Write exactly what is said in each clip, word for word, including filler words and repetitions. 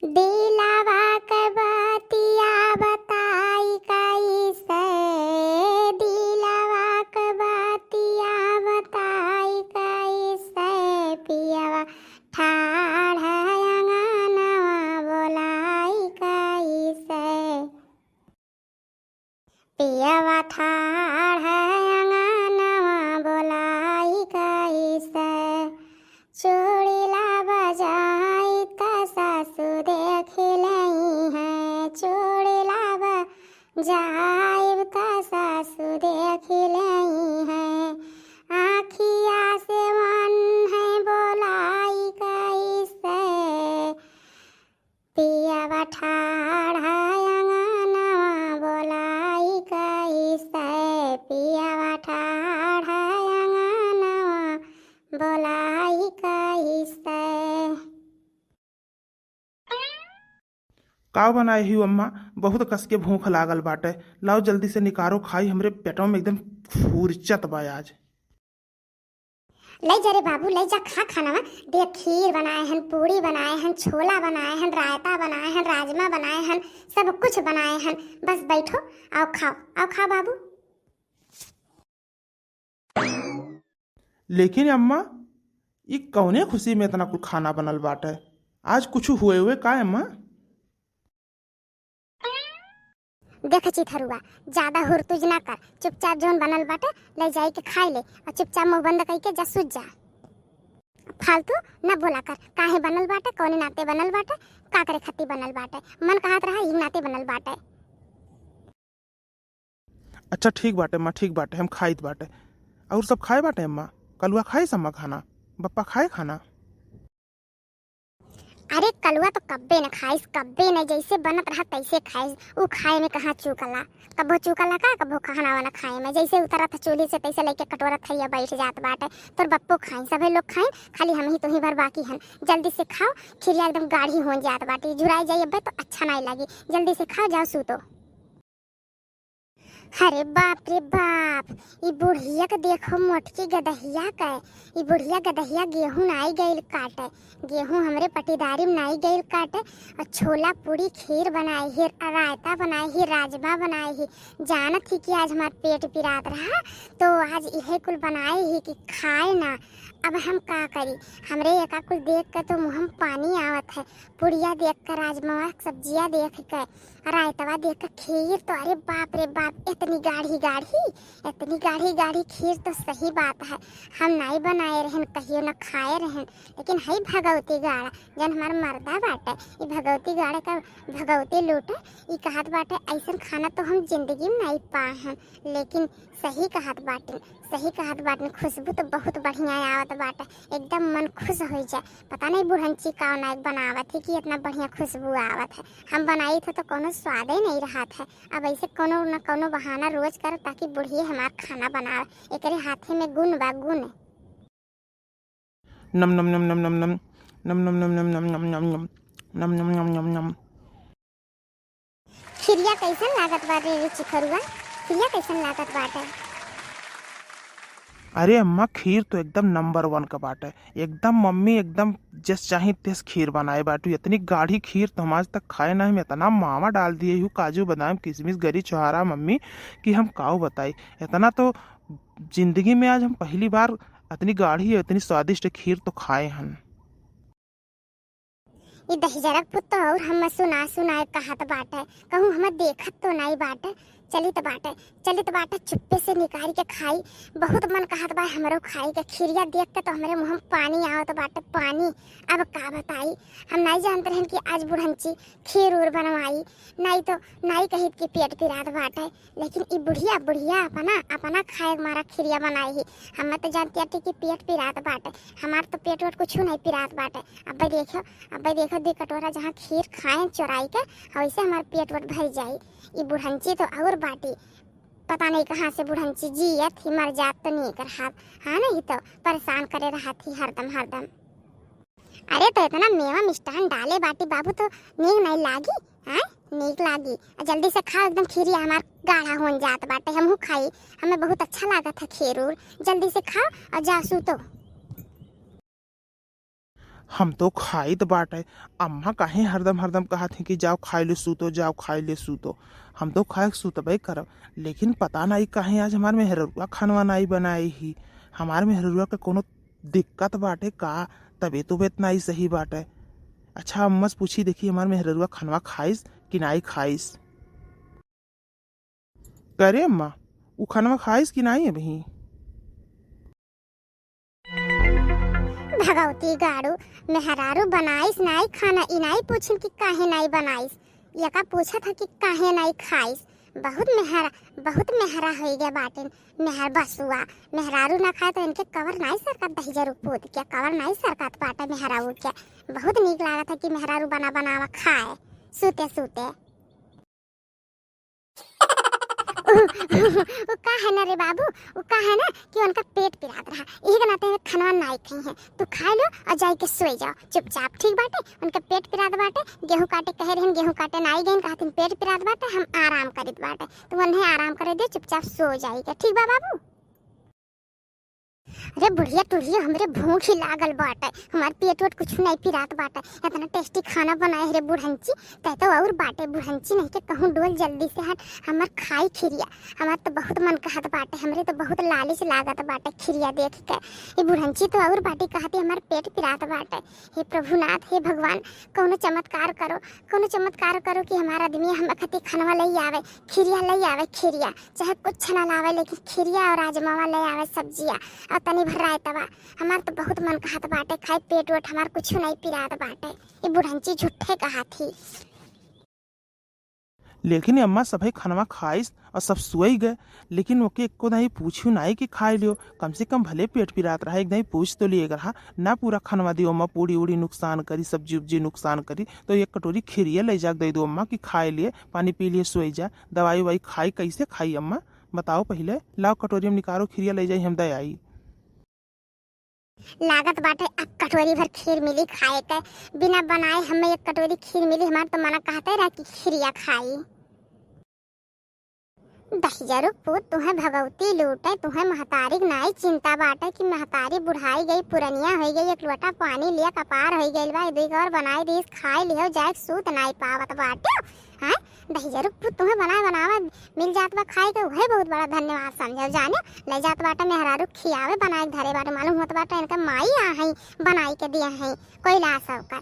दिलवा क बतिया बताई कैसे, दिलवा क बतिया बताई कैसे, पियवा ठाढ़ अंगनवा बोलाई कैसे। पियवा ठाढ़ अंगनवा बोलाई कैसे, चूड़ी ला बजाई त सासु देख लई है, चूड़ी ला बजाई त सासु देख लई है, आँखिया से मन है बोलाई कैसे। पियवा ठाढ़ अंगनवा बोलाई कैसे, पियवा ठाढ़ अंगनवा बोलाई कैसे। का बनाए ही अम्मा? बहुत कस के भूख लागल बाटे। लाओ जल्दी से निकारो खाई, हमरे पेटवा में एकदम फुरचत बा आज। लई जा रे बाबू, लई जा, खा खाना। देख, खीर बनाए हन, पूड़ी बनाए हन, छोला बनाए हन, रायता बनाए हन, राजमा बनाए हन, सब कुछ बनाए हन। बस बैठो, आओ खाओ, आओ खाओ बाबू। लेकिन अम्मा, ई कौने खुशी में इतना कुल खाना बनल बाटे? आज कुछ हुए हुए का अम्मा? देख चिथरुआ, ज्यादा हुरतुज ना कर, चुपचाप जौन बनल बाटे, ले जाई के खाई ले और चुपचाप मुंह बंद कई के जा, सुत जा। फालतू ना बोला कर, काहे बनल बाटे, कौने नाते बनल बाटे, का करे खातिर बनल बाटे, मन कहत रहा, ई नाते बनल बाटे। अच्छा ठीक बाटे अम्मा, ठीक बाटे, हम खाइत बाटे। और सब खाए बाटे अम्मा? कलुआ खाइस अम्मा खाना? बप्पा खाए खाना? अरे कलुआ तो कब्बे न खाइस, कब्बे न, जैसे बनत रहा तैसे खाइस। उ खाए में कहाँ चूकला, कब्बो चूकला का, कब्बो खाना वाना खाए में। जैसे उतरत है चूल्ही से तैसे लेके कटोरा थैया बैठ जात बाटे। तोर बप्पो खाइन, सभे लोग खाइन, खाली हम ही तुही भर बाकी हन। जल्दी से खाओ, खिरिया एकदम गाढ़ी हो जात बाटे, झुराई जाई अब्बे तो अच्छा नाई लागी। जल्दी से खाओ, जाओ सूतो। अरे बाप रे बाप, ई बुढ़िया के देखो मोटकी गदहिया के। ई बुढ़िया गदहिया गेहूं नाई गइल काटे, गेहूं हमरे पटीदारी में नाई गइल काटे। और छोला पूड़ी खीर बनाई ही, रायता बनाई ही, राजमा बनाई ही। जानत ही कि आज हमार पेट पिरात रहा, तो आज इहे कुल बनाई ही कि खाए ना। अब हम का करी, हमरे एका कुल देख के तो मुँह में पानी आवत है। पुड़िया देख के, राजमा सब्जिया देख के, रायतवा देख के, खीर तो, अरे बाप रे बाप, इतनी गाढ़ी गाढ़ी, इतनी गाढ़ी गाढ़ी खीर तो सही बात है, हम नाई बनाए रहन, कहियो न खाए रहन। लेकिन हई भगवती गाड़ा, जन हमार मर्दा बाटे, ई भगवती गाड़ा का भगवती लूटे, ई कहत बाटे, "ऐसन खाना तो हम जिंदगी में नाई पाए हैं।" लेकिन सही कहत बाटिन, सही कहत बाटिन, खुशबू तो बहुत बढ़िया आवत बाटे, एकदम मन खुश होइ जाए। पता नहीं बुढ़ंची का नाई बनावत है कि इतना बढ़िया खुशबू आवत है। हम बनाई थे तो कोनो स्वादे नहीं रहत है। अब ऐसे कोनो न कोनो बहाना रोज कर, ताकि बुढ़िए हमार खाना बनावे। एकरे हाथे में गुण बा, गुण। नम नम नम नम नम नम। नम नम नम नम नम नम नम नम। नम नम नम नम नम। खिरिया कैसन लागत बा रे, रे चिखरुआ? खिरिया कैसन लागत बाटे? अरे अम्मा, खीर तो एकदम नंबर वन का बाटे। एकदम मम्मी एकदम जस चाही तेस खीर बनाए बाटू। इतनी गाढ़ी खीर तो हम आज तक खाए ना। हम इतना मावा डाल दिए हूँ, काजू, बादाम, किशमिश, गरी, छोहारा मम्मी, कि हम काऊ बताई। इतना तो जिंदगी में आज हम पहली बार इतनी गाढ़ी और इतनी स्वादिष्ट खीर तो खाए हन। ई दहिजरक पुत तो और हम सुना सुनाए कहत बाटे, कहूँ हम देखत तो नाई बाटे, चलित बाटे, चलित बाटे, चुप्पे से निकाल के खाई। बहुत मन कहत बा हमरो खाए के, खीरिया देख के तो हमरे मुँह में पानी आवत बाटे, पानी। अब का बताई, हम नाई जानत रहन कि आज बुढ़ंची खीर उर बनवाई, नाई तो नाई कहित कि पेट पिरात बाटे। लेकिन ई बुढ़िया, बुढ़िया अपना, अपना खाए मारा खीरिया बनाई ही। हम तो जानती आटी कि पेट पिरात बाटे, हमार तो पेट वेट कुछ नहीं पिरात बाटे। अब्बे देखो, अब्बे देखो, दो कटोरा जहाँ खीर खाए चोराई के, वैसे हमार पेट वेट भर जाई। ई बुढ़ंची तो और बाटी, पता नहीं कहाँ से बुढ़ंची जियत ही, मर जात तो नहीं कर हाथ, हाँ नहीं तो परेशान करे रहत ही हरदम, हरदम। अरे तो इतना मेवा मिष्ठान डाले बाटी बाबू तो नीक नहीं लागी, हैं? नीक लागी। आ जल्दी से खाओ, एकदम खीरी हमार गाढ़ा होन जात बाटे, हमहू खाई, हमें बहुत अच्छा लागत है खीर उर। जल्दी से खाओ और जाओ सूतो। हम तो खाइत बाटे, अम्मा काहे हरदम हरदम कहत हैं कि जाओ खाइ ले सूतो, जाओ खाइ ले सूतो। हम तो खाए सूतबे करब, लेकिन पता नाई काहे आज हमार मेहररुआ खनवा नाई बनाई ही। हमार मेहररुआ के कोनो दिक्कत बाटे का? तबीयत उबीयत नाई सही बाटे। अच्छा, अम्मा से पूछी देखी हमार मेहररुआ खनवा खाइस कि नाई खाइस। करे अम्मा, उ खनवा खाइस कि नाई अबही? भगवती गाड़ू, मेहरारू बनाइस नाई खाना, ई नाई पूछिन कि काहे नाई बनाइस, यका पूछत ह कि काहे नाई खाइस। बहुत मेहरा, बहुत मेहरा होइ गया बाटेन, मेहर बसुआ। मेहरारू ना खाए तो इनके कवर नाई सरकत, दहिजरू पूत के कवर नाई सरकत बाटे मेहरारू के। बहुत नीक लागत है कि मेहरारू बना बनावा खाए सूते सूते। उ, उ, उ का है ना रे बाबू, उ का है ना कि उनका पेट पिरात रहा, यही के नाते में खनवा नाई खाई है। तू खाए लो और जाई के सोई जाओ चुपचाप, ठीक बाटे? उनके पेट पिरात बाटे, गेहूं काटे कहे रहन, गेहूं काटे नाई गइन, कहतिन पेट पिरात बाटे, हम आराम करित बाटे, तू उन्हें आराम करे दे, चुपचाप सो जाई के, ठीक बा बाबू? अरे बुढ़िया टुढ़िया, हमरे भूख ही लागल बाटे, हमार पेट वेट कुछ नहीं पिरात बाटे। इतना टेस्टी खाना बनाए रे बुढ़ंची, तै तो और बाटे बुढ़ंची, नहीं के कहूँ डोल जल्दी से हट, हमार खाई खिरिया। हमार तो बहुत मन कहत बाटे, हमरे तो बहुत लालिच लागत बाटे खिरिया देख के। ये बुढ़ंची तो और बाटी कहती हमार पेट पिरात बाटे। हे प्रभुनाथ, हे भगवान, कौनो चमत्कार करो, कौनो चमत्कार करो कि हमार आदमी हम खती खनवा लई आवे, खिरिया लई आवे, खिरिया। चाहे कुछ ना लावे, लेकिन खिरिया और राजमावा ले आवे, सब्जिया और तनी भर रायतवा। हमार तो बहुत मन कहत बाटे खाए, पेट वेट हमार कुछ नहीं पिरात बाटे। ये बुढ़ंची झूठे कहत ही। लेकिन अम्मा सभे खनवा खाइस और सब सोई गए, लेकिन ओके एको दाई पूछू नाई कि खाए लियो। कम से कम भले पेट पिरात रहा, एक दाई पूछ तो लिए रहा ना। पूरा खनवा दियो अम्मा, पूड़ी उड़ी नुकसान करी, सब्जी उब्जी नुकसान करी, तो एक कटोरी खिरिया ले जाके दे दो अम्मा कि खाए लिए, पानी पी लिए, सोई जा। दवाई उवाई खाई, कैसे खाई अम्मा? बताओ पहिले, लाओ कटोरी में निकारो खिरिया, ले जाई, हम दे आई। लागत बाटे अब कटोरी भर खीर मिली खाए के। बिना बनाए हमें एक कटोरी खीर मिली, हमार तो मना कहते रहा कि खिरिया खाई। दहिजरू पूत, तुहें भगवती लूटे, तुहें महतारी के नाई चिंता बाटे कि महतारी बुढ़ाई गई, पुरनिया होई गई, एक लोटा पानी लिए कपार होई गइल बा, दुई गौर बनाई दीस, खाई लिहो, जाए सूत नाई पावत बाटे। हैं? दहिजरू पूत, तुहें बनाए बनावा मिल जात बा खाए के, उहे बहुत बड़ा धन्यवाद समझो जाने। ले जात बाटे मेहरारू खियावे, बनाए के धरे बाटे, मालूम होत बाटे इनका माई आ हई, बनाई के दिए हई, कोई ला सबका।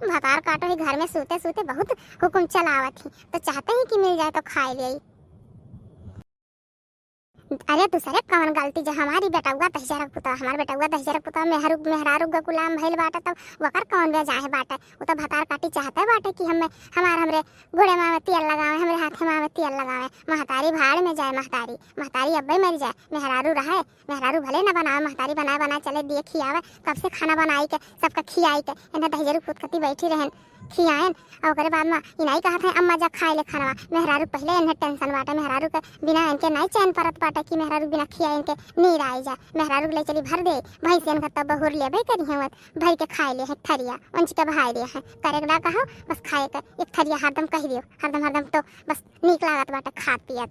भतार काटो ही घर में सूते सूते बहुत हुकुम चलावत ही, तो चाहते ही कि मिल जाए तो खाए ले। अरे दूसरे कौन गलती जो हमारी बेटउआ दहिजरक पुतवा, हमार बेटउआ दहिजरक पुतवा मेहरू, मेहरारू का गुलाम भइल बाटे, तब वकर कौन बेजाहे बाटे? उ तो भतार काटी चाहते बाटे कि हमें, हमार हमरे घोड़े माँ में तेल लगावे, हमरे हाथे माँ में तेल लगावे। महतारी भाड़ में जाए, महतारी, महतारी अब्बे मर जाए, मेहरारू रहे, मेहरारू भले न बनावे, महतारी बनाए बनाए चले दिए खियावे। कब से खाना बनाई के सबका खियाई के, इन्हें दहिजरू पूत कती बैठी रहन, खियाएन। और ओकरे बाद में इनाई कहत है, "अम्मा जा खाए ले खानवा।" मेहरारू पहले इन्हें टेंशन बाटे, मेहरारू के बिना इनके नाई चैन परत बाटे कि मेहरारू बिना खियाए इनके नीर आई जा। मेहरारू के ले चली भर दे, भैंसियन का तो बहुर लेबे करी है, भर के खाए ले है थरिया, उंच के बहाए ले है, करे के ना कहो, बस खाए के एक थरिया हरदम कह दियो, हरदम हरदम तो बस नीक लागत बाटे खात पियत।